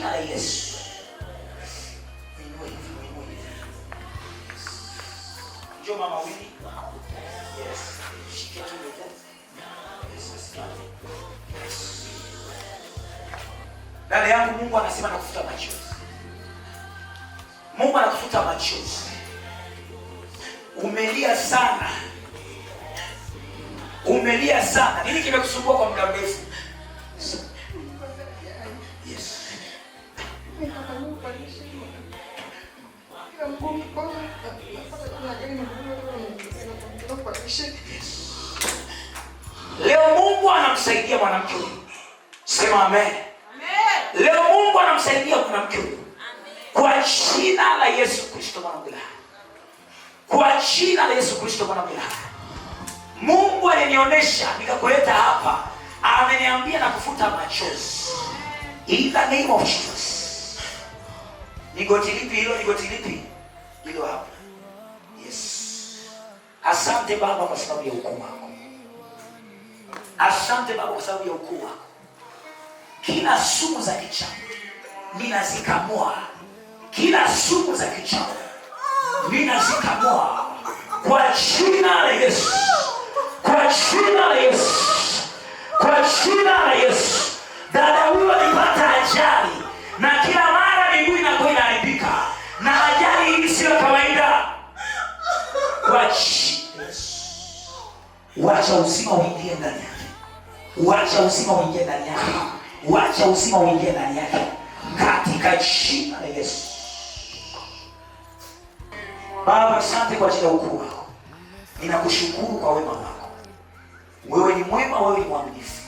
jina la Yesu. Uinue hivi, uinue hivi. Njoo mama Wili. Yes. Shike tu miguu. Yes, simame. Yes. Dada yangu, Mungu anasema nakufuta machozi. Mungu anakufuta machozi. Umelia sana. Umelia sana. Nini kimekusumbua kwa muda mrefu? Yes. Yes. Leo Mungu anamsaidia mwanamke huyu. Sema amen. Leo Mungu anamsaidia mwanamke huyu. Kwa jina la Yesu Kristo mwana wa Mungu. Kwa jina la Yesu Kristo mwana wa Mungu. Mungu alinionyesha nikakuleta hapa. Ameniambia na kufuta machozi. In the name of Jesus. Ni goti lipi hilo? Ni goti lipi? Hilo hapa. Yes. Asante Baba kwa sababu ya ukuu wako. Asante Baba kwa sababu ya ukuu wako. Kila sumu za kichawi ninazikamua. Kila sumu za kichawi ninazikamua kwa jina la Yesu, kwa jina la Yesu, kwa jina la Yesu. Dada huyu alipata ajali na kila mara miguu inakuwa inaharibika, na ajali hii siyo kawaida. Kwa jina la Yesu, wacha uzima uingie ndani yake, wacha uzima uingie ndani yake, wacha uzima uingie ndani yake, katika jina la Yesu. Baba, asante kwa ajili ya ukuu wako, ninakushukuru kwa wema wako. Wewe ni mwema, wewe ni mwaminifu,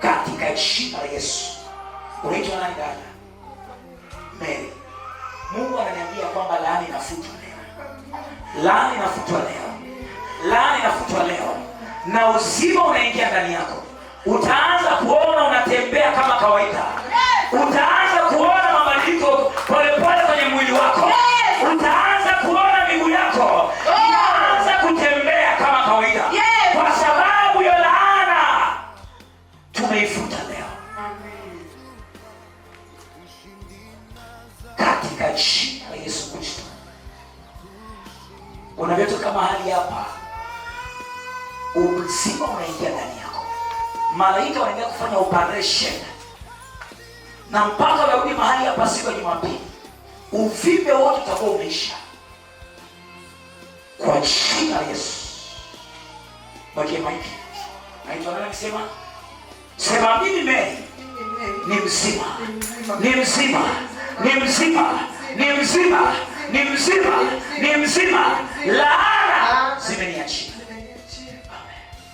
katika jina la Yesu. Unaitwa nani dada? Mary. Mungu ananiambia kwamba laana inafutwa leo, laana inafutwa leo, laana inafutwa leo, na uzima unaingia ndani yako. Utaanza kuona unatembea kama kawaida, utaanza kuona mabadiliko polepole kwenye mwili wako, utaanza kuona miguu yako inaanza kutembea kama kawaida, kwa sababu ya laana tumeifuta leo katika jina la Yesu Kristo. Unavyotoka mahali hapa, uzima unaingia ndani yako, malaika wanaendelea kufanya operation, na mpaka unarudi mahali hapa siku ya Jumapili, uvimbe wote utakuwa umeisha kwa jina la Yesu. Bakie maiki. Naitwa nani akisema? Sema mimi Mary ni mzima, ni mzima, ni mzima, ni mzima, ni mzima, ni mzima. La